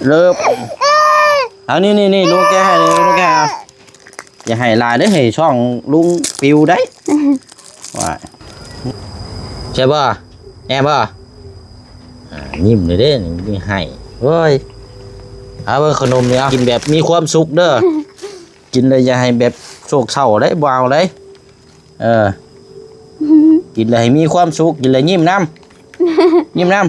ເລີບ ເອົາ ນີ້ໆໆ ລຸງແກະໃຫ້ ລຸງແກະໃຫ້ ເອົາ ຢ່າໃຫ້ຫຼາຍເດີ້ ໃຫ້ຊ່ອງລຸງປິວໄດ໋ ວ່າ ແຊບບໍ່? ແອບບໍ່? ອ່າ ຍິ້ມເລີຍເດ້ ນີ້ໃຫ້ ໂອ້ຍ ເອົາເບິ່ງຂະໜົມນີ້ ເອົາ ກິນແບບມີຄວາມສຸກເດີ້ ກິນແລ້ວຢ່າໃຫ້ແບບໂສກເສົ້າໄດ໋ ບໍ່ເອົາໄດ໋ ເອີ ກິນແລ້ວໃຫ້ມີຄວາມສຸກ ກິນແລ້ວຍິ້ມນຳ ຍິ້ມນຳ.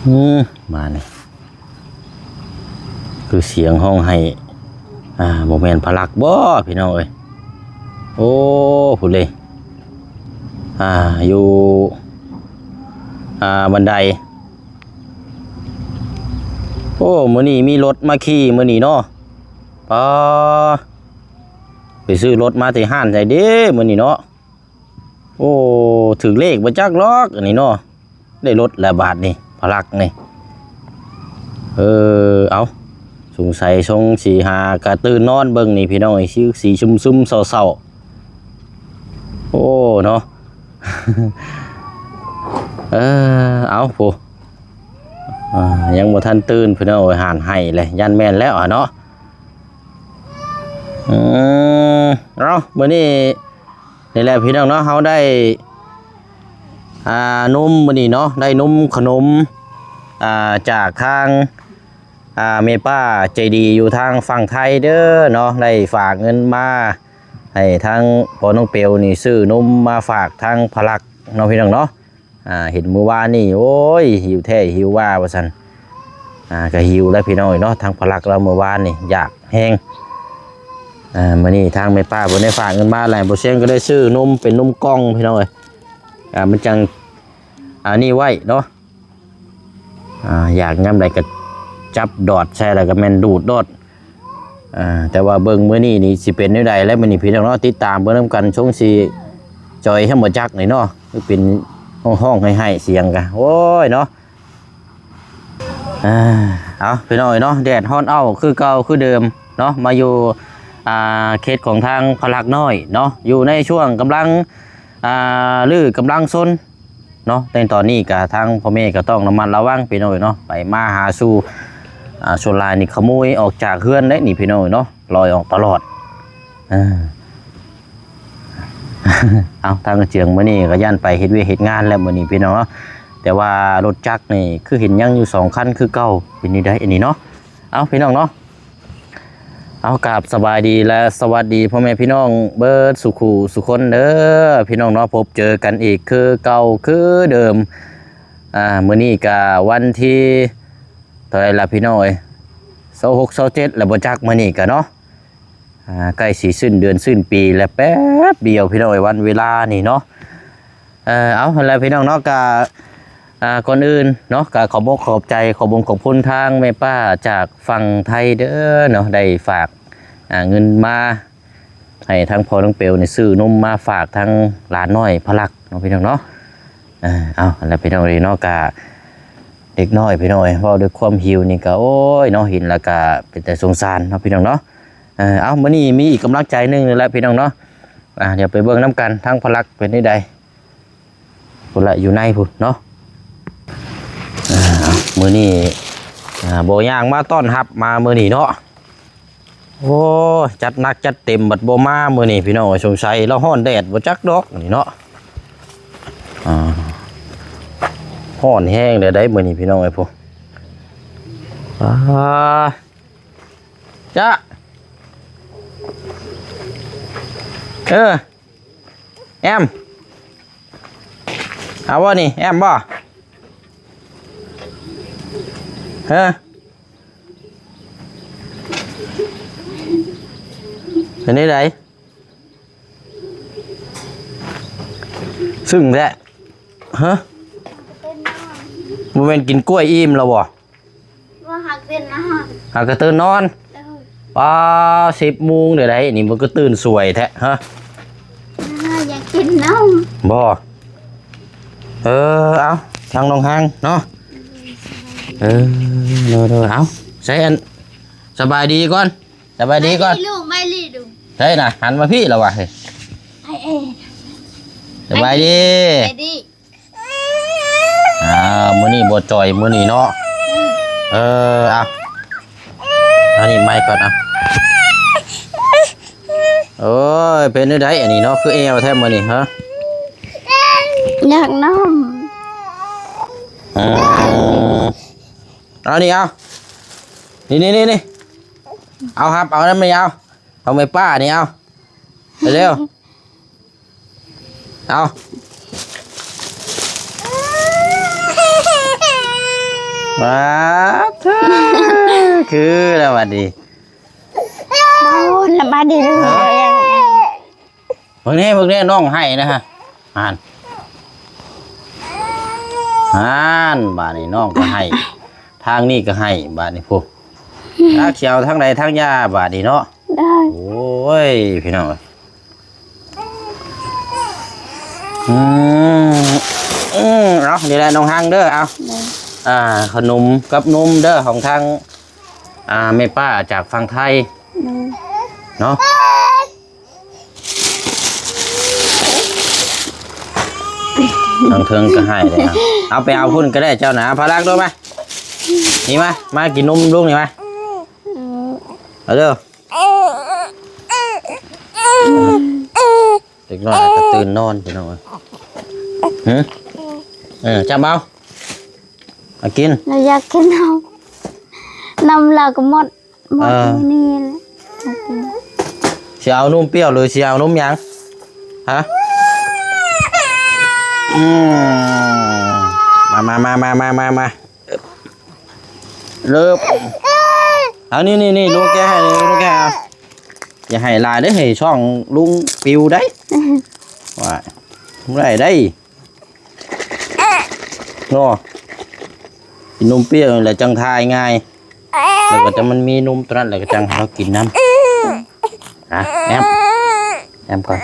ອືມ ມານີ້ ຄືສຽງຮ້ອງໄຫ້ ອ່າ ບໍ່ແມ່ນພະລັກບໍພີ່ນ້ອງເອີຍ? ໂອ້ ພຸ້ນເລີຍ ອ່າ ຢູ່ ອ່າ ບັນໄດ. ໂອ້ ມື້ນີ້ມີລົດມາຂີ່ມື້ນີ້ເນາະ ປາ ໄປຊື້ລົດມາແຕ່ຮ້ານໃດເດ້ມື້ນີ້ເນາະ. ໂອ້ ຖືກເລກບໍ່ຈັກດອກອັນນີ້ເນາະ ໄດ້ລົດແລ້ວບາດນີ້ ພະລັກນີ້ ເອີ ເອົ້າ ສົງໄສຊົງສີຫາກະຕື່ນນອນເບິ່ງນີ້ພີ່ນ້ອງ ຊິ ຊິຊຶມໆເສົ້າໆ ໂອ້ ເນາະ ເອີ ເອົ້າ ໂອ້ ອ່າ ຍັງບໍ່ທັນຕື່ນພີ່ນ້ອງເອີຍ ຮ້ານໃຫ້ແຫຼະ ຢ້ານແມ່ນແລ້ວຫາເນາະ. ອືມ ເອົ້າ ມື້ນີ້ນີ້ແຫຼະພີ່ນ້ອງເນາະ ເຮົາໄດ້ ອ່າ ນົມມື້ນີ້ເນາະ ໄດ້ນົມຂະໜົມ ອ່າ ຈາກທາງ ອ່າ ແມ່ປ້າໃຈດີຢູ່ທາງຝັ່ງໄທເດີເນາະ ໄດ້ຝາກເງິນມາໃຫ້ທາງພໍ່ນ້ອງເປວນີ້ ຊື້ນົມມາຝາກທາງພະລັກເນາະ ພີ່ນ້ອງເນາະ. ອ່າ ເຫັນມື້ວານນີ້ ໂອ້ຍ ຫິວແທ້ຫິວວ່າວ່າຊັ້ນ ອ່າ ກະຫິວແລ້ວພີ່ນ້ອງເອີຍເນາະ ທາງພະລັກລາວມື້ວານນີ້ຢາກແຮງ ອ່າ ມື້ນີ້ທາງແມ່ປ້າເພິ່ນໄດ້ຝາກເງິນມາແລ້ວ ບໍ່ຊຽງກໍໄດ້ຊື້ນົມເປັນນົມກ່ອງພີ່ນ້ອງເອີຍ ອ່າ ມັນຈັ່ງ ອັນນີ້ໄວ້ເນາະ ອ່າ ຢາກຍາມໃດກໍຈັບດອດໃສ່ ແລ້ວກໍແມ່ນດູດໂລດ. ອ່າ ແຕ່ວ່າເບິ່ງມື້ນີ້ນີ້ຊິເປັນແນວໃດແລ້ວ ມື້ນີ້ພີ່ນ້ອງເນາະ ຕິດຕາມເບິ່ງນຳກັນ ຊົງຊິຈ່ອຍໃຫ້ບໍ່ຈັກນີ້ເນາະ ຄືເປັນຮ້ອງໆໄຫ້ໆ ສຽງກະ ໂອ້ຍເນາະ. ອ່າ ເອົາ ພີ່ນ້ອງເອີຍເນາະ ແດດຮ້ອນເອົ້າຄືເກົ່າຄືເດີມເນາະ ມາຢູ່ ອ່າ ເຂດຂອງທາງພະລັກນ້ອຍເນາະ ຢູ່ໃນຊ່ວງກຳລັງ ອ່າ ຮື້ກຳລັງຊົນ ເນາະ ໃນຕອນນີ້ກະທາງພໍ່ແມ່ກໍຕ້ອງລະມັດລະວັງພີ່ນ້ອງເອີຍເນາະ ໄປມາຫາສູ່ ອ່າ ສ່ວນຫຼາຍນີ້ຂະໂມຍອອກຈາກເຮືອນເດ້ນີ້ພີ່ນ້ອງເອີຍເນາະ ລອຍອອກຕະຫຼອດ ເອີ ເອົາ ທາງກະເຈືອງມື້ນີ້ກໍຢ້ານໄປເຮັດວຽກເຮັດງານແລ້ວມື້ນີ້ພີ່ນ້ອງເນາະ ແຕ່ວ່າລົດຈັກນີ້ຄືເຫັນຍັງຢູ່ສອງຄັນຄືເກົ່າ ເປັນນີ້ໄດ໋ອັນນີ້ເນາະ ເອົາ ພີ່ນ້ອງເນາະ. ເອົາ ກາບສະບາຍດີ ແລະ ສະຫວັດດີພໍ່ແມ່ພີ່ນ້ອງເບິດສູ່ຄູ່ສູ່ຄົນເດີພີ່ນ້ອງເນາະ ພົບເຈີກັນອີກຄືເກົ່າຄືເດີມ ອ່າ ມື້ນີ້ກະວັນທີເທົ່າໃດລະພີ່ນ້ອງເອີຍ ຊາວຫົກ ຊາວເຈັດ ແລ້ວບໍ່ຈັກ ມື້ນີ້ກະເນາະ ອ່າ ໃກ້ຊິສິ້ນເດືອນສິ້ນປີແລ້ວ ແປັບດຽວພີ່ນ້ອງເອີຍ ວັນເວລານີ້ເນາະ. ເອີ ເອົາ ຫັ້ນແຫຼະພີ່ນ້ອງເນາະ ກະ ອ່າ ກ່ອນອື່ນເນາະ ກະຂອບອົກຂອບໃຈ ຂອບບຸນຂອບຄຸນທາງແມ່ປ້າຈາກຝັ່ງໄທເດີເນາະ ໄດ້ຝາກ ອ່າ ເງິນມາໃຫ້ທາງພໍ່ນ້ອງເປວນີ້ ຊື້ນົມມາຝາກທາງຫຼານນ້ອຍພະລັກເນາະ ພີ່ນ້ອງເນາະ. ເອີ ເອົາ ຫັ້ນແຫຼະພີ່ນ້ອງເອີຍເນາະ ກະເດັກນ້ອຍພີ່ນ້ອງເອີຍ ເວົ້າດ້ວຍຄວາມຫິວນີ້ກະ ໂອ້ຍເນາະ ເຫັນແລ້ວກະເປັນຕາສົງສານເນາະ ພີ່ນ້ອງເນາະ. ເອີ ເອົາ ມື້ນີ້ມີອີກກຳລັງໃຈໜຶ່ງແລ້ວພີ່ນ້ອງເນາະ ອ່າ ດຽວໄປເບິ່ງນຳກັນ ທາງພະລັກເປັນແນວໃດ. ພຸ້ນລະ ຢູ່ໃນພຸ້ນເນາະ. ອ່າ ມື້ນີ້ ອ່າ ບໍ່ຍ່າງມາຕ້ອນຮັບມາມື້ນີ້ເນາະ. ໂອ້ຍ ຈັດໜັກຈັດເຕັມບັດບໍ່ມາມື້ນີ້ພີ່ນ້ອງເອີຍ ສົງໄສລາວຮ້ອນແດດບໍ່ຈັກດອກນີ້ເນາະ. ອ່າ ຮ້ອນແຮງແລ້ວໃດ໋ມື້ນີ້ພີ່ນ້ອງເອີຍ ພຸ້ນ ອ່າ ຈະ ເອີ ແອມ ເອົາບໍ່ນີ້ ແອມບໍ່? ເອີ ເປັນໄດ໋? ຊຶ້ງແທ້ ຮະ? ບໍ່ແມ່ນກິນກ້ວຍອີ່ມແລ້ວບໍ່? ບໍ່ ຫາກຕື່ນນອນ ຫາກະຕື່ນນອນ. ເອີ ປ້າ ສິບໂມງແລ້ວໃດ໋ ນີ້ມັນກໍຕື່ນສວຍແທ້ ຮະ? ອ່າ ຢາກກິນນົມ. ບໍ່ ເອີ ເອົາ ທາງນ້ອງຮັງເນາະ ເອີ ໂດຍໆ ເອົາ ໃສ່ອັນ ສະບາຍດີກ່ອນ ສະບາຍດີກ່ອນ ໄປລີ້ລູກ ໄປລີ້ລູກ ໃສ່ນະ ຫັນມາພີ້ລະວະ ເຮີ້ຍ ໄປເອ ສະບາຍດີ ສະບາຍດີ ອ່າ ມື້ນີ້ບໍ່ຈ່ອຍ ມື້ນີ້ເນາະ ເອີ ເອົາ ອັນນີ້ໄມ້ກ່ອນ ເອົາ ໂອ້ຍ ເປັນແນວໃດອັນນີ້ເນາະ ຄືແອວແທ້ມື້ນີ້ ຮະ ຢາກນອນ ເອົານີ້ ເອົາ ນີ້ໆໆ ເອົາ ຮັບເອົານຳນີ້ ເອົາ ເອົາແມ່ປ້ານີ້ ເອົາ ເລັວໆ ເອົາ ວ້າ ຄືແລ້ວບັດນີ້ ນອນລະບາດນີ້ ເບິ່ງແດ່ ເບິ່ງແດ່ ນ້ອງໄຫ້ນະຮະ ຫັ້ນ ຫັ້ນ ບາດນີ້ນ້ອງກໍໄຫ້ ທາງນີ້ກໍໄຫ້ ບາດນີ້ພຸ້ນ ຈັກຊິເອົາທາງໃດທາງຢາບາດນີ້ເນາະ ໄດ້ ໂອ້ຍ ພີ່ນ້ອງເອີຍ ອືມ ອືມ ເອົາ ນີ້ແຫຼະນ້ອງຮັງເດີ ເອົາ ໄດ້ ອ່າ ຂະໜົມກັບນົມເດີ ຂອງທາງ ອ່າ ແມ່ປ້າຈາກຝັ່ງໄທ ໄດ້ ເນາະ ທາງເທິງກໍໃຫ້ເດ້ ເອົາໄປເອົາພຸ້ນກໍໄດ້ເຈົ້ານະ ພາລັກໂດມາ ນີ້ມາ ມາກິນນົມລຸງນີ້ມາ ເອົາເດີ ເດັກນ້ອຍກໍຕື່ນນອນພີ່ນ້ອງເອີຍ ຫື ເອີ ຈັບເອົາ ມາກິນ ລາວຢາກກິນເອົາ ນ້ຳລາວກໍໝົດ ໝົດ ເອີ ມື້ນີ້ແຫຼະ ມາກິນ ຊິເອົານົມປ່ຽວ ຫຼື ຊິເອົານົມຫຍັງ ຮະ ອືມ ມາ ມາ ເລີບ ເອົາ ນີ້ໆໆ ລຸງແກະໃຫ້ ລຸງແກະ ເອົາ ຢ່າໃຫ້ຫຼາຍເດີ້ ໃຫ້ຊ່ອງລຸງປິວໄດ໋ ວ່າ ບໍ່ໄດ້ໄດ໋ ເນາະ ກິນນົມປ່ຽວແລ້ວຈັ່ງຖ່າຍງ່າຍ ແລ້ວກໍຈະມັນມີນົມຕົວນັ້ນ ແລ້ວກໍຈັ່ງໃຫ້ເຮົາກິນນຳ ອ່ະ ແອມ ແອມກ່ອນ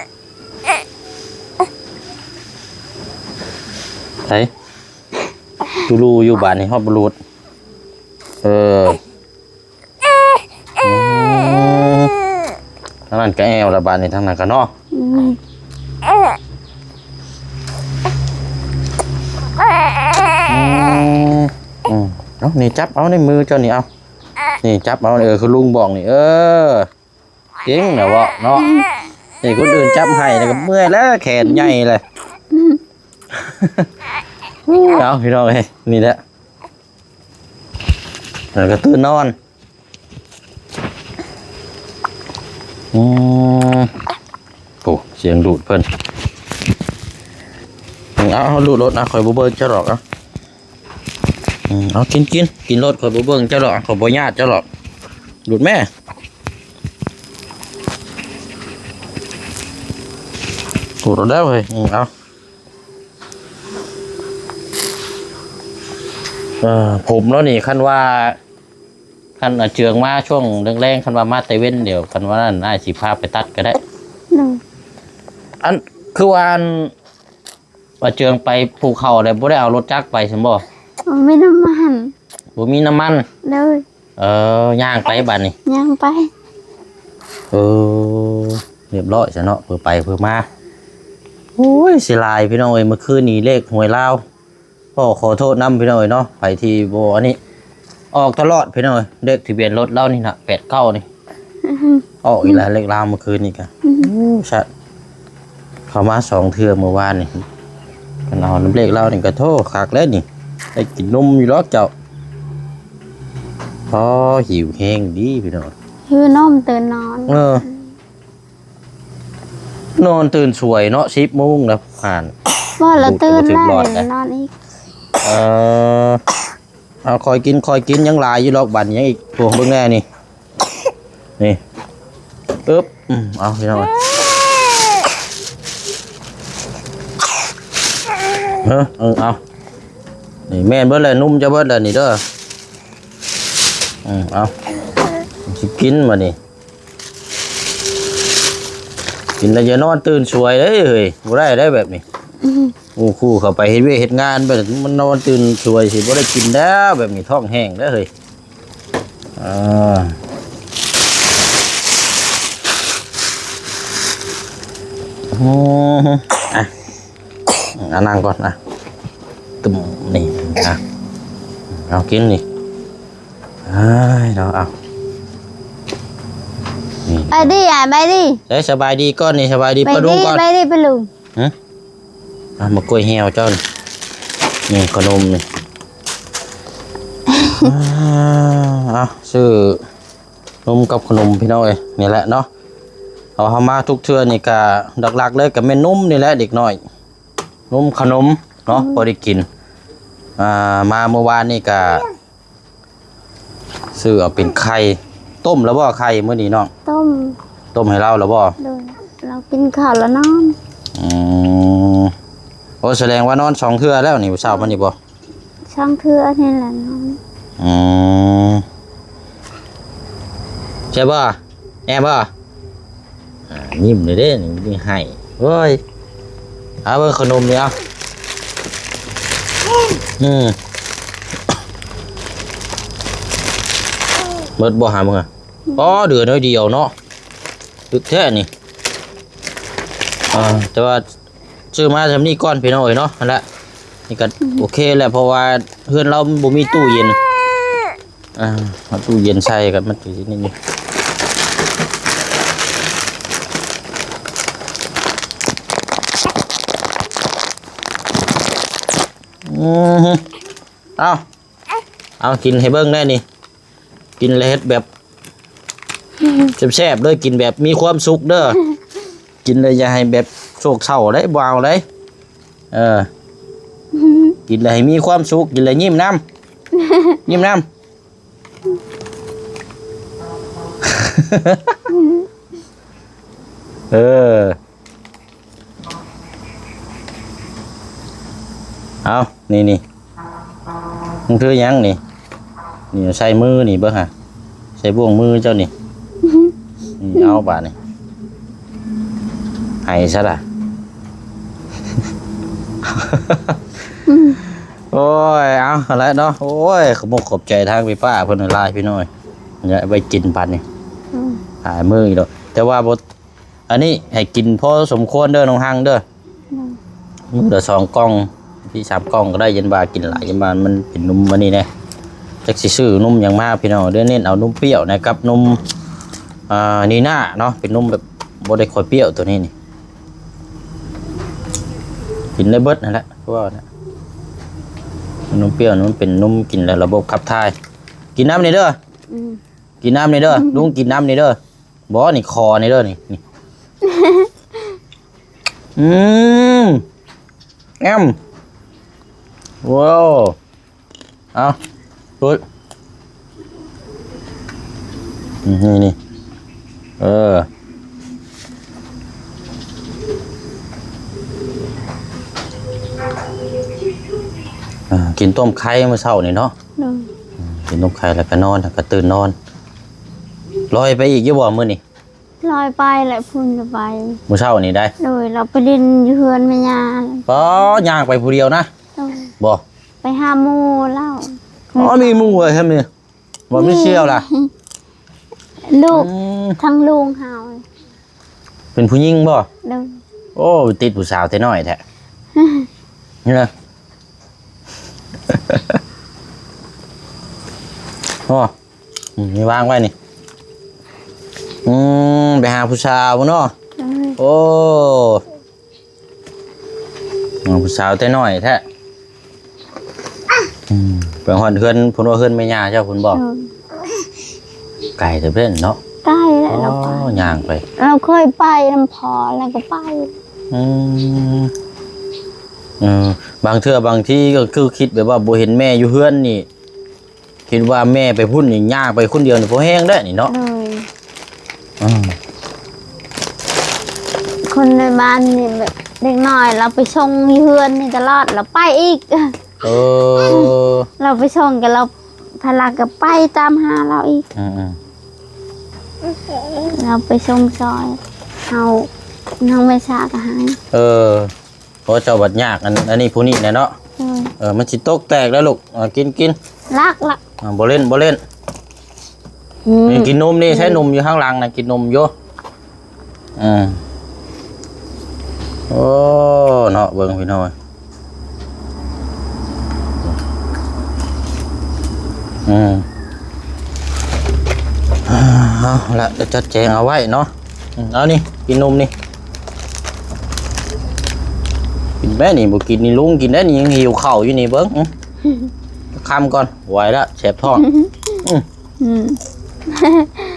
ໃສ ຕູລູຢູ່ບາດນີ້ ຮອດບໍ່ຫຼຸດ ເອີ ອືມ ທາງນັ້ນກໍແອວລະບາດນີ້ ທາງນັ້ນກໍເນາະ ອືມ ອືມ ອືມ ເອົາ ນີ້ຈັບເອົາໃນມືເຈົ້ານີ້ ເອົາ ນີ້ຈັບເອົາ ເອີ ຄືລຸງບອກນີ້ ເອີ ເກັ່ງນະເວາະເນາະ ນີ້ຄົນອື່ນຈັບໃຫ້ແລ້ວກໍເມື່ອຍແລ້ວ ແຂນໃຫຍ່ເລີຍ ເອົາ ພີ່ນ້ອງເອີຍ ນີ້ແຫຼະ ແລ້ວກໍຕື່ນນອນ ອືມ ໂອ້ ສຽງດູດເພິ່ນ ເອົາ ເອົາ ດູດໂລດນະ ຂ້ອຍບໍ່ເບິ່ງເຈົ້າດອກ ເອົາ ອືມ ເອົາ ກິນ ກິນ ກິນໂລດ ຂ້ອຍບໍ່ເບິ່ງເຈົ້າດອກ ຂ້ອຍບໍ່ຍາດເຈົ້າດອກ ດູດແມ້ ດູດເອົາແລ້ວເຮີ້ຍ ອືມ ເອົາ ເອີ ຜົມລາວນີ້ ຄັນວ່າ ຄັນອາເຈືອງມາຊ່ວງແລງໆ ຄັນວ່າມາແຕ່ເວັນ ດຽວຄັນວ່ານັ້ນ ອ້າຍຊິພາໄປຕັດກໍໄດ້ ໂດຍ ອັນ ຄືວ່າ ອັນ ອາເຈືອງໄປປູກເຂົ້າແລ້ວ ບໍ່ໄດ້ເອົາລົດຈັກໄປຊັ້ນບໍ່? ບໍ່ມີນ້ຳມັນ ບໍ່ມີນ້ຳມັນ ໂດຍ ເອີ ຍ່າງໄປບາດນີ້ ຍ່າງໄປ ເອີ ຮຽບຮ້ອຍຊະເນາະ ເພື່ອໄປເພື່ອມາ ໂອ້ຍ ເສຍດາຍພີ່ນ້ອງເອີຍ ມື້ຄືນນີ້ເລກຫວຍລາວ ຂໍ ຂໍໂທດນຳພີ່ນ້ອງເອີຍເນາະ ໃຜທີ່ບໍ່ອັນນີ້ ອອກຕະຫຼອດພີ່ນ້ອງເອີຍ ເລກທະບຽນລົດລາວນີ້ນະ ແປດເກົ້ານີ້ ອືຮຶ ອອກອີກແລ້ວ ເລກລາວມື້ຄືນນີ້ກະ ອືຮຶ ໂອ້ ຊະ ເຂົ້າມາສອງເທື່ອມື້ວານນີ້ ຄັນເອົານຳເລກລາວນີ້ກະ ໂທ້ ຄັກແລ້ວນີ້ ໄດ້ກິນນົມຢູ່ດອກເຈົ້າ ອໍ ຫິວແຮງດີພີ່ນ້ອງ ຫິວນົມຕື່ນນອນ ເອີ. ນອນຕື່ນສວຍເນາະ ສິບໂມງແລ້ວ ຜ່ານ ບໍ່ລະຕື່ນແລ້ວ ນອນອີກ ເອີ ເອົາ ຄ່ອຍກິນ ຄ່ອຍກິນ ຍັງຫຼາຍຢູ່ດອກ ບັດນີ້ຍັງອີກ ໂອ້ ເບິ່ງແດ່ນີ້ ນີ້ ອຶບ ອືມ ເອົາ ພີ່ນ້ອງ ເອີ ເອີ ເອົາ ນີ້ແມ່ນເບິດແລ້ວ ນົມຈະເບິດແລ້ວນີ້ເດີ ອືມ ເອົາ ຊິກິນບັດນີ້. ກິນແລ້ວຢ່ານອນຕື່ນສວຍເດ້ເຮີ້ຍ ບໍ່ໄດ້ເດ້ແບບນີ້ ໂອ້ ຄູ່ເຂົ້າໄປເຮັດວຽກເຮັດງານ ແບບມັນນອນຕື່ນສວຍຊິບໍ່ໄດ້ກິນແລ້ວ ແບບນີ້ທ້ອງແຫ້ງເດ້ເຮີ້ຍ. ອ່າ ອືມ ອ່ະ ອ່ະ ນັ່ງກ່ອນ ອ່ະ ຕຶ້ມ ນີ້ ອ່ະ ເອົາກິນນີ້ ອ້າຍເນາະ ເອົາ ນີ້ ໄປດີ ອ້າຍ ໄປດີ ເອີ ສະບາຍດີກ່ອນນີ້ ສະບາຍດີ ໄປ ປ້າລຸງກ່ອນ ໄປດີ ປ້າລຸງ ຫຶ? ອ່ະ ໝາກກ້ວຍຫ່ຽວເຈົ້ານີ້ ນີ້ຂະໜົມນີ້ ອ່າ ເອົາ ຊື້ນົມກັບຂະໜົມພີ່ນ້ອງເອີຍ ນີ້ແຫຼະເນາະ ເອົາ ເຮົາມາທຸກເທື່ອນີ້ກະຫຼັກໆເລີຍກະແມ່ນນົມນີ້ແຫຼະເດັກນ້ອຍ ນົມຂະໜົມເນາະ ອືມ ພໍໄດ້ກິນ ອ່າ ມາມື້ວານນີ້ກະ ຊື້ເອົາເປັນໄຂ່ ຕົ້ມແລ້ວບໍ່ໄຂ່ມື້ນີ້ນ້ອງ? ຕົ້ມ ຕົ້ມໃຫ້ລາວແລ້ວບໍ່? ໂດຍ ລາວກິນເຂົ້າແລ້ວນອນ ອືມ ໂອ້ ສະແດງວ່ານອນສອງເທື່ອແລ້ວນີ້ ເຊົ້າມານີ້ບໍ່? ສອງເທື່ອນີ້ແຫຼະນອນ ອືມ ໃຊ່ບໍ່? ແອບໍ່? ອ່າ ຍິ້ມເດ້ ນີ້ໃຫ້ ໂອ້ຍ ເອົາເບິ່ງຂະໜົມນີ້ ເອົາ ອືມ ໝົດບໍ່ຫາມຶງ ອໍ ເດືອໜ້ອຍດຽວເນາະ ຕຶກແທ້ນີ້ ອ່າ ແຕ່ວ່າ ຊື້ມາຊ່ຳນີ້ກ່ອນພີ່ນ້ອງເອີຍເນາະ ຫັ້ນແຫຼະ ນີ້ກໍ ອືມ ໂອເຄແຫຼະ ເພາະວ່າເຮືອນລາວມັນບໍ່ມີຕູ້ເຢັນ ອ່າ ເອົາຕູ້ເຢັນໃສ່ກໍມັນຊິນີ້ ອືມ ເອົາ ເອົາ ກິນໃຫ້ເບິ່ງແດ່ນີ້ ກິນແລ້ວເຮັດແບບແຊບໆເດີ ກິນແບບມີຄວາມສຸກເດີ ກິນແລ້ວຢ່າໃຫ້ແບບໂສກເສົ້າເດ້ ບໍ່ເອົາເດ້ ເອີ ກິນແລ້ວໃຫ້ມີຄວາມສຸກ ກິນແລ້ວຍິ້ມນຳ ຍິ້ມນຳ ເອີ. ເອົາ ນີ້ໆ ມັນຄືຫຍັງນີ້? ນີ້ໃສ່ມືນີ້ເບິ່ງຫາ ໃສ່ບ່ວງມືເຈົ້ານີ້ ນີ້ ເອົາບາດນີ້ ໃຫ້ຊະລະ ໂອ້ຍ ເອົາ ຫັ້ນແຫຼະເນາະ ໂອ້ຍ ຂອບອົກຂອບໃຈທາງແມ່ປ້າເພິ່ນຫຼາຍໆ ພີ່ນ້ອງ ໄວ້ກິນບາດນີ້ ອືມ ຫຼາຍມື້ຢູ່ດອກ ແຕ່ວ່າບໍ່ ອັນນີ້ໃຫ້ກິນພໍສົມຄວນເດີນ້ອງຮັງເດີ ອືມ ມື້ລະສອງກ່ອງ ທີສາມກ່ອງກໍໄດ້ ຢ້ານວ່າກິນຫຼາຍ ຢ້ານວ່າມັນເປັນນົມອັນນີ້ແດ່ ຈັກຊິຊື້ນົມຫຍັງມາພີ່ນ້ອງ ເດີເນັ້ນເອົານົມປ່ຽວນະກັບນົມ ອ່າ ນີນາເນາະ ເປັນນົມແບບບໍ່ໄດ້ຄ່ອຍປ່ຽວໂຕນີ້ນີ້ ກິນໄດ້ເບິດຫັ້ນແຫຼະ ຄືວ່ານະ ນົມປ່ຽວມັນເປັນນົມກິນແລ້ວລະບົບຂັບຖ່າຍ ກິນນ້ຳນີ້ເດີ ອືມ ກິນນ້ຳນີ້ເດີ ອືມ ລຸງກິນນ້ຳນີ້ເດີ. ບໍ່ ນີ້ຄໍນີ້ເດີ ນີ້ ນີ້ ອືມ ແອມ ວ້າວ ເອົາ ປຸດ ນີ້ ນີ້ ເອີ ອ່າ ກິນຕົ້ມໄຂ່ມື້ເຊົ້ານີ້ເນາະ ໂດຍ ອືມ ກິນຕົ້ມໄຂ່ແລ້ວກໍນອນ ແລ້ວກໍຕື່ນນອນ ລອຍໄປອີກຢູ່ບໍ່ມື້ນີ້? ລອຍໄປແຫຼະ ພຸ້ນລະໄປ ມື້ເຊົ້ານີ້ໄດ໋ ໂດຍ ລາວໄປຫຼິ້ນຢູ່ເຮືອນແມ່ຍ່າ ອໍ ຍ່າງໄປຜູ້ດຽວນະ ໂດຍ ບໍ່ ໄປຫາໝູ່ລາວ ອໍ ມີໝູ່ເອີຍ ແທ້ມີ ບໍ່ມີສ່ຽວລະ ລູກ ອືມ ທັງລຸງເຮົາ ເປັນຜູ້ຍິງບໍ່? ໂດຍ ໂອ້ ຕິດຜູ້ສາວແຕ່ນ້ອຍແທ້ ເນາະ ໂອ້ ອືມ ນີ້ວາງໄວ້ນີ້ ອືມ ໄປຫາຜູ້ສາວເນາະ ອືມ ໂອ້ ຫາຜູ້ສາວແຕ່ນ້ອຍແທ້ ອືມ ໄປຮອດເຮືອນ ເພິ່ນວ່າເຮືອນແມ່ຍ່າເຈົ້າພຸ້ນບໍ່? ໂດຍ ໄກເຕີບເດ້ເນາະ ໄກແຫຼະ ອໍ ລາວໄປ ຍ່າງໄປ ລາວເຄີຍໄປນຳພໍ່ ລາວກໍໄປ ອືມ ເອີ ບາງເທື່ອບາງທີກໍຄືຄິດແບບວ່າບໍ່ເຫັນແມ່ຢູ່ເຮືອນນີ້ ຄິດວ່າແມ່ໄປພຸ້ນນີ້ ຍ່າງໄປຄົນດຽວນີ້ພໍແຮງເດ້ນີ້ເນາະ ໂດຍ ອືມ ຄົນໃນບ້ານນີ້ແບບເດັກນ້ອຍລາວໄປສົ່ງຢູ່ເຮືອນນີ້ຕະຫຼອດ ລາວໄປອີກ ເອີ ລາວໄປສົ່ງກໍລາວ ພາລາກໍໄປຕາມຫາລາວອີກ ອືມໆ ລາວໄປສົ່ງຊ່ອຍເຮົາ ນ້ອງເມສາກໍໃຫ້ ເອີ. ເພາະເຈົ້າບັດຍາກອັນ ອັນນີ້ຜູ້ນີ້ແຫຼະເນາະ. ໂດຍ ເອີ ມັນຊິຕົກແຕກແລ້ວລູກ. ເອີ ກິນ ກິນ ລັກ ລັກ. ອ່າ ບໍ່ຫຼິ້ນ ບໍ່ຫຼິ້ນ. ອືມ ນີ້ກິນນົມນີ້ ໃຊ້ນົມຢູ່ຂ້າງຫຼັງນະ ກິນນົມຢູ່. ອືມ ໂອ້ ເນາະ ເບິ່ງພີ່ນ້ອງ. ອືມ ເອົາລະ ຈັດແຈງເອົາໄວ້ເນາະ. ອືມ ເອົານີ້ ກິນນົມນີ້ ກິນແມ່ນີ້. ບໍ່ກິນນີ້ ລຸງກິນໄດ້ນີ້ ຍັງຫິວເຂົ້າຢູ່ນີ້ ເບິ່ງ. ອືມ ຄຳກ່ອນ ໄຫວລະ ແສບທ້ອງ. ອືມ ອືມ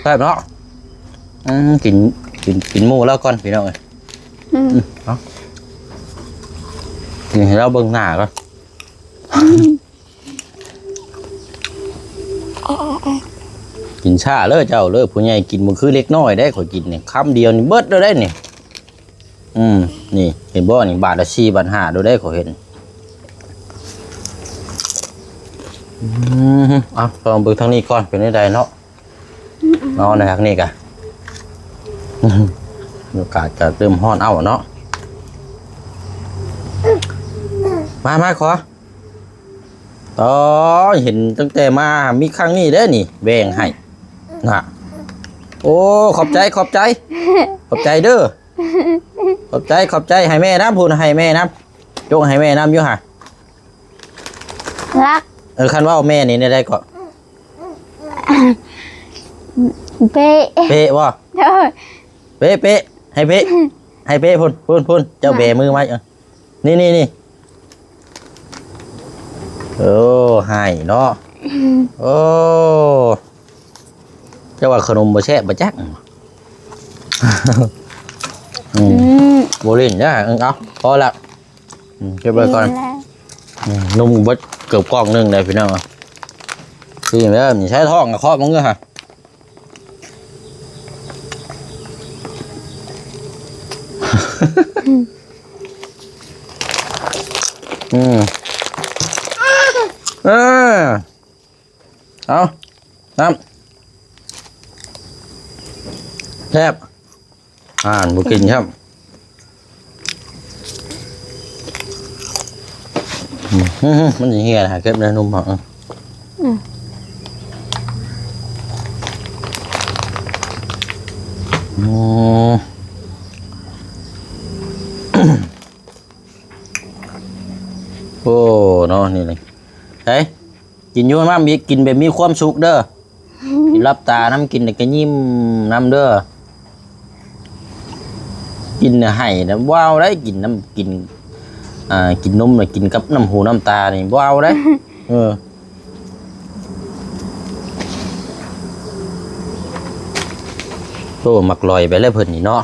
ແຊບເນາະ. ອືມ ກິນ ກິນ ກິນໝູ່ລາວກ່ອນພີ່ນ້ອງເອີຍ. ອືມ ອືມ ເອົາ ກິນໃຫ້ລາວເບິ່ງໜ້າກ່ອນ. ກິນຊ້າເດີເຈົ້າເດີ ຜູ້ໃຫຍ່ກິນບໍ່ຄືເດັກນ້ອຍເດ້. ຂ້ອຍກິນນີ້ຄຳດຽວນີ້ເບິດແລ້ວເດ້ນີ້. ອືມ ນີ້ເຫັນບໍ່ນີ້ ບາດລະສີ່ ບາດຫ້າໂດເດ້ ຂ້ອຍເຫັນ. ອືມ ເອົາ ລອງເບິ່ງທາງນີ້ກ່ອນ ເປັນແນວໃດເນາະ. ເນາະ ໃນທາງນີ້ກະ ອາກາດກະເລີ່ມຮ້ອນເອົາເນາະ. ມາ ມາ ຂໍ. ອໍ ເຫັນຕັ້ງແຕ່ມາ ມີຄັ້ງນີ້ເດ້ນີ້ ແບ່ງໃຫ້ນະ. ໂອ້ ຂອບໃຈ ຂອບໃຈ ຂອບໃຈເດີ ຂອບໃຈ ຂອບໃຈ. ໃຫ້ແມ່ນຳພຸ້ນ ໃຫ້ແມ່ນຳ ຈົກໃຫ້ແມ່ນຳຢູ່ຫະ. ລັກ ເອີ ຄັນເວົ້າແມ່ນີ້ແນວໃດເກາະ? ເປະ ເປະບໍ່? ໂດຍ ເປະ ເປະ ໃຫ້ເປະ ໃຫ້ເປະພຸ້ນ ພຸ້ນ ພຸ້ນ ເຈົ້າແບມືໄວ້. ເອີ ນີ້ ນີ້ ນີ້ ໂອ້ ໃຫ້ເນາະ. ໂອ້ ເຈົ້າວ່າຂະໜົມບໍ່ແຊບບໍ່ຈັກ. ອືມ ອືມ ບໍ່ຫຼິ້ນເດີ. ເອີ ເອົາ ພໍລະ. ອືມ ເກັບໄວ້ກ່ອນ. ອືມ ນົມເບິດເກືອບກ່ອງໜຶ່ງເດ້ພີ່ນ້ອງ. ກິນເດີ ໃສ່ທ້ອງກະເຄາະມັນເດີຫະ. ອືມ ເອີ ເອົາ ນ້ຳ ແຊບ. ອ່ານ ບໍ່ກິນຊ້ຳ. ອືມ ມັນຊິເຫ່ຍ ຫາເກັບໃນນົມເຮົາ. ອືມ ອືມ ໂອ້ ເນາະ ນີ້ ນີ້ ໄດ້. ກິນຢູ່ນຳ ມີ ກິນແບບມີຄວາມສຸກເດີ. ກິນຫຼັບຕານຳ ກິນແລ້ວກະຍິ້ມນຳເດີ. ກິນໃຫ້ນະ ວ້າວໄດ້ ກິນນຳ ກິນ ອ່າ ກິນນົມນະ ກິນກັບນ້ຳຫູນ້ຳຕານີ້ ວ້າວໄດ້. ເອີ ໂອ້ ມັກລອຍໄປແລ້ວເພິ່ນນີ້ເນາະ.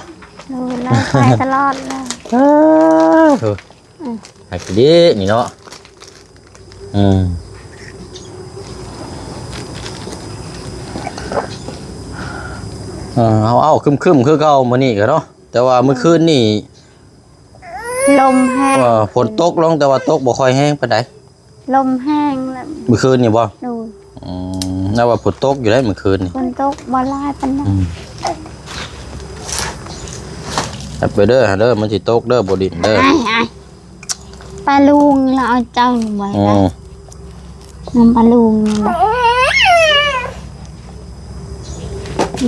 ໂອ້ ລອຍໄປຕະຫຼອດເລີຍ. ເອີ ອືມ ໃຫ້ດີນີ້ເນາະ. ອືມ ເອີ ເອົາໆ ຄຶ້ມໆ ຄືເກົ່າມື້ນີ້ກະເນາະ. ແຕ່ວ່າມື້ຄືນນີ້ ລົມແຮງ ເອີ ຝົນຕົກລົງ ແຕ່ວ່າຕົກບໍ່ຄ່ອຍແຮງປານໃດ. ລົມແຮງແລ້ວ ມື້ຄືນນີ້ບໍ່? ໂດຍ. ອືມ ແຕ່ວ່າຝົນຕົກຢູ່ເດ້ມື້ຄືນນີ້. ຝົນຕົກບໍ່ຫຼາຍປານໃດ. ອືມ ຈັບໄປເດີ ເດີ ມັນຊິຕົກເດີ ບໍ່ດິ້ນເດີ. ອ້າຍ ອ້າຍ ປາລຸງລາວເອົາເຈົ້າໄວ້. ອືມ ນຳປາລຸງນີ້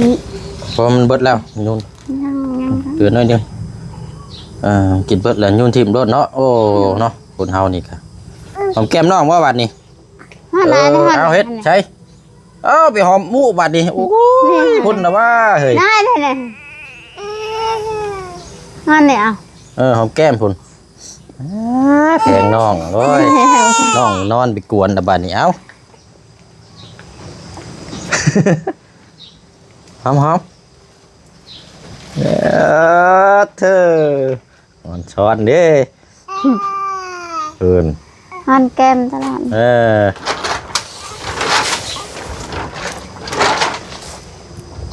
ນີ້ ເພາະມັນເບິດແລ້ວ ຍູນ ຍັງ ຍັງ ເຫຼືອໜ້ອຍໜຶ່ງ. ເອີ ກິນເບິດແລ້ວຍູນຖິ້ມໂລດເນາະ. ໂອ້ ເນາະ ຄົນເຮົານີ້ກະ ຫອມແກ້ມນ້ອງບໍ່ບາດນີ້? ຮອດແລ້ວ ເອີ ຮອດແລ້ວ ເອົາເຮັດໃສ ເອົາໄປຫອມໝູບາດນີ້. ໂອ້ຍ ພຸ້ນລະວ່າເຮີ້ຍ ໄດ້ແລ້ວ ຮອດແລ້ວ. ເອີ ຫອມແກ້ມພຸ້ນ. ອ່າ ແພງນ້ອງ ໂອ້ຍ ນ້ອງນອນໄປກວນລະບາດນີ້. ເອົາ ຫອມໆ ເອີ ເທີ ອ່ອນຊ້ອນເດ້. ເອີ ຫອມແກ້ມຕະຫຼອດ. ເອີ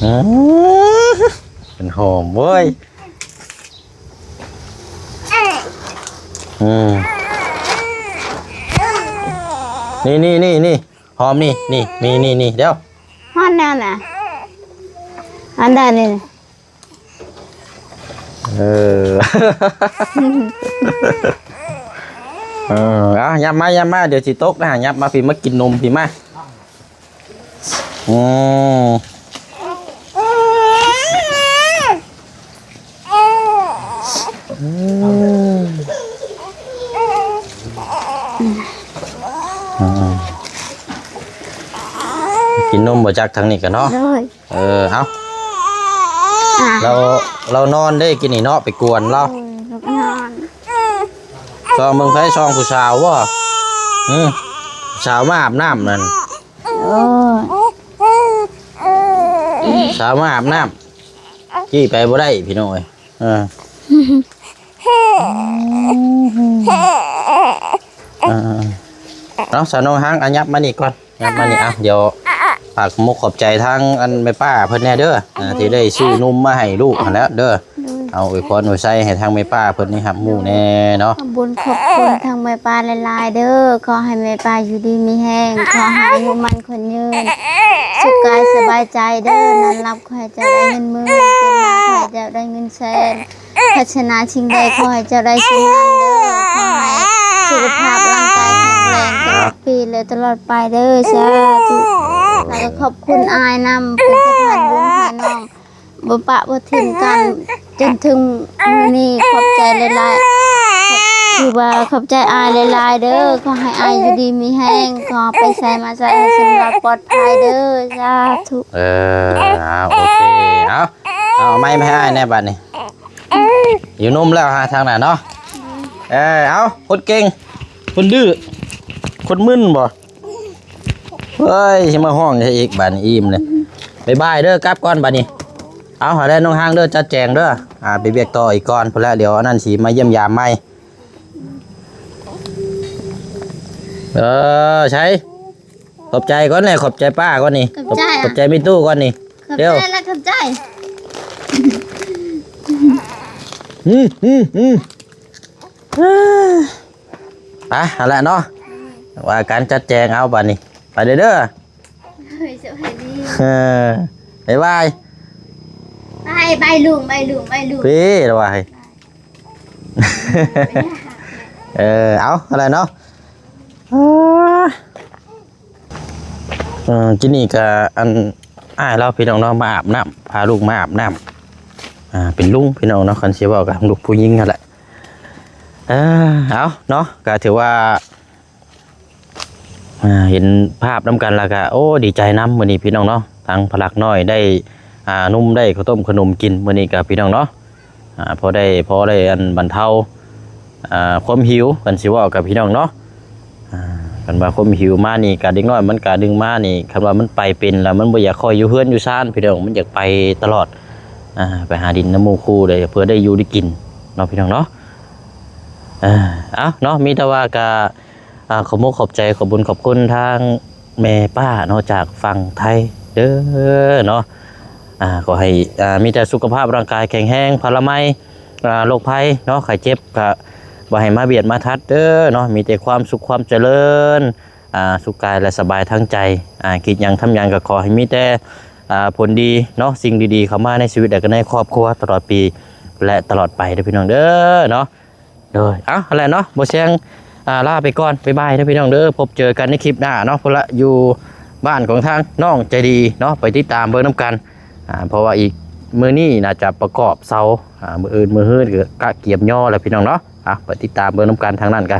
ອືມ ມັນຫອມເວີ້ຍ. ອືມ ນີ້ໆໆໆ ຫອມນີ້ ນີ້ ນີ້ໆໆ ດຽວ ຫອມແນວນະ ອັນໃດນີ້? ອ ເອີ ເອີ ເອົາ ຫຍັບມາ ຫຍັບມາ ດຽວຊິຕົກນະ ຫຍັບມາພີ້ ມາກິນນົມພີ້ ມາ. ອືມ ອືມ ອືມ ກິນນົມບໍ່ຈັກທາງນີ້ກະເນາະ. ໂດຍ ເອີ ເອົາ ອ່າ ລາວ ລາວນອນເດ້ ກິນນີ້ເນາະ ໄປກວນລາວ. ໂດຍ ລູກນອນ. ສ່ອງເບິ່ງໃຜ ສ່ອງຜູ້ສາວບໍ່? ຫື ຜູ້ສາວມາອາບນ້ຳນັ້ນ. ໂອ້ຍ ສາວມາອາບນ້ຳ ຈີ້ໄປບໍ່ໄດ້ພີ່ນ້ອງເອີຍ. ເອີ ເອີ ເອົາ ສາວນ້ອງຮັງ ອາ ຫຍັບມານີ້ກ່ອນ ຫຍັບມານີ້. ອ່ະ ດຽວຝາກຂອບອົກຂອບໃຈທາງອັນແມ່ປ້າເພິ່ນແດ່ເດີ ອ່າ ທີ່ໄດ້ຊື້ນົມມາໃຫ້ລູກຫັ້ນແຫຼະເດີ. ໂດຍ ເອົາອວຍພອນອວຍໄຊໃຫ້ທາງແມ່ປ້າເພິ່ນໄດ້ຮັບຮູ້ແດ່ເນາະ. ຂອບບຸນຂອບຄຸນທາງແມ່ປ້າຫຼາຍໆເດີ ຂໍໃຫ້ແມ່ປ້າຢູ່ດີມີແຮງ ຂໍໃຫ້ອາຍຸໝັ້ນຂວັນຍືນ ສຸກກາຍສະບາຍໃຈເດີ ນອນຫຼັບຂໍໃຫ້ເຈົ້າໄດ້ເງິນໝື່ນ ຕື່ນມາຂໍໃຫ້ເຈົ້າໄດ້ເງິນແສນ ປາດຖະໜາສິ່ງໃດຂໍໃຫ້ເຈົ້າໄດ້ສິ່ງນັ້ນເດີ ຂໍໃຫ້ສຸຂະພາບຮ່າງກາຍແຂງແຮງຕະຫຼອດປີ ແລະ ຕະຫຼອດໄປເດີ ສາທຸ. ແລ້ວກໍຂອບຄຸນອ້າຍນຳ ເປັນສະພານບຸນໃຫ້ນ້ອງ ບໍ່ປະບໍ່ຖິ້ມກັນຈົນເຖິງມື້ນີ້ ຂອບໃຈຫຼາຍໆ ຖືວ່າຂອບໃຈອ້າຍຫຼາຍໆເດີ ຂໍໃຫ້ອ້າຍຢູ່ດີມີແຮງ ຂໍໄປໃສມາໃສໃຫ້ສຳລອດປອດໄພເດີ ສາທຸ. ເອີ ອ່າ ໂອເຄ ເອົາ ເອົາໄມ້ມາໃຫ້ອ້າຍແດ່ບາດນີ້ ຫິວນົມແລ້ວຫາທາງນັ້ນເນາະ. ເອີ ເອົາ ຄົນເກັ່ງ ຄົນດື້ ຄົນມຶນບໍ່? ເອີຍ ຊິມາຮ້ອງໃຫ້ອີກບາດນີ້ ອີ່ມເລີຍ. ບາຍບາຍເດີ ກັບກ່ອນບາດນີ້. ເອົາ ຫາແລ້ວນ້ອງຮັງເດີ ຈັດແຈງເດີ ອ່າ ໄປວຽກຕໍ່ອີກກ່ອນພຸ້ນແຫຼະ ດຽວອັນນັ້ນຊິມາຢ້ຽມຢາມໃໝ່. ເອີ ໃສ ຂອບໃຈກ່ອນແຫຼະ ຂອບໃຈປ້າກ່ອນນີ້ ຂອບໃຈ ຂອບໃຈແມ່ຕູ້ກ່ອນນີ້ ຂອບໃຈ ເດີ ແລະ ຂອບໃຈ. ອືມ ອືມ ອືມ ໄປ ຫັ້ນແຫຼະເນາະ ວ່າກັນ ຈັດແຈງເອົາບາດນີ້ ໄປເດີ ເດີ. ໂດຍ ສະບາຍດີ ເອີ ບາຍບາຍ ບາຍ ບາຍລຸງ ບາຍລຸງ ບາຍລຸງ ພີ້ ລະວ່າ ເອີ ເອົາ ຫັ້ນແຫຼະເນາະ. ເອີ ກິນນີ້ກະ ອັນ ອ້າຍລາວພີ່ນ້ອງເນາະ ມາອາບນ້ຳ ພາລູກມາອາບນ້ຳ ອ່າ ເປັນລຸງພີ່ນ້ອງເນາະ ຄັນຊິເວົ້າກັບລູກຜູ້ຍິງຫັ້ນແຫຼະ. ເອີ ເອົາເນາະ ກະຖືວ່າ ອ່າ ເຫັນພາບນຳກັນແລ້ວກະ ໂອ້ ດີໃຈນຳມື້ນີ້ພີ່ນ້ອງເນາະ ທາງພະລັກນ້ອຍໄດ້ ອ່າ ນົມ ໄດ້ເຂົ້າຕົ້ມຂະໜົມກິນມື້ນີ້ກະພີ່ນ້ອງເນາະ ອ່າ ພໍໄດ້ ພໍໄດ້ອັນບັນເທົາ ອ່າ ຄວາມຫິວ ຄັນຊິເວົ້າກັບພີ່ນ້ອງເນາະ. ອ່າ ຄັນວ່າຄວາມຫິວມານີ້ກະ ເດັກນ້ອຍມັນກະດຶງມານີ້ ຄັນວ່າມັນໄປເປັນແລ້ວ ມັນບໍ່ຢາກຄ່ອຍຢູ່ເຮືອນຢູ່ຊານພີ່ນ້ອງ ມັນຢາກໄປຕະຫຼອດ ອ່າ ໄປຫາດິນນຳໝູ່ຄູ່ເລີຍ ເພື່ອໄດ້ຢູ່ໄດ້ກິນເນາະ ພີ່ນ້ອງເນາະ. ເອີ ເອົາເນາະ ມີແຕ່ວ່າກະ ອ່າ ຂອບອົກຂອບໃຈ ຂອບບຸນຂອບຄຸນທາງແມ່ປ້າເນາະ ຈາກຝັ່ງໄທເດີເນາະ. ອ່າ ຂໍໃຫ້ ອ່າ ມີແຕ່ສຸຂະພາບຮ່າງກາຍແຂງແຮງ ພະລາໄມ ອ່າ ໂລກໄພເນາະ ໄຂ້ເຈັບກະບໍ່ໃຫ້ມາບຽດມາທັດເດີເນາະ ມີແຕ່ຄວາມສຸກຄວາມຈະເລີນ ອ່າ ສຸກກາຍ ແລະ ສະບາຍທາງໃຈ ອ່າ ຄິດຫຍັງທຳຫຍັງກະຂໍໃຫ້ມີແຕ່ ອ່າ ຜົນດີເນາະ ສິ່ງດີໆເຂົ້າມາໃນຊີວິດ ແລະ ກະໃນຄອບຄົວຕະຫຼອດປີ ແລະ ຕະຫຼອດໄປເດີພີ່ນ້ອງເດີເນາະ. ໂດຍ ເອົາ ຫັ້ນແຫຼະເນາະ ບໍ່ສຽງ ອ່າ ລາໄປກ່ອນ ບາຍບາຍເດີພີ່ນ້ອງເດີ ພົບເຈີກັນໃນຄລິບໜ້າເນາະ ພຸ້ນລະ ຢູ່ບ້ານຂອງທາງນ້ອງໃຈດີເນາະ ໄປຕິດຕາມເບິ່ງນຳກັນ ອ່າ ເພາະວ່າອີກມື້ນີ້ໜ້າຈະປະກອບເສົາ ອ່າ ມື້ອື່ນມື້ຮືກະກະກຽມຍໍແລ້ວພີ່ນ້ອງເນາະ. ອ່າ ໄປຕິດຕາມເບິ່ງນຳກັນທາງນັ້ນກະ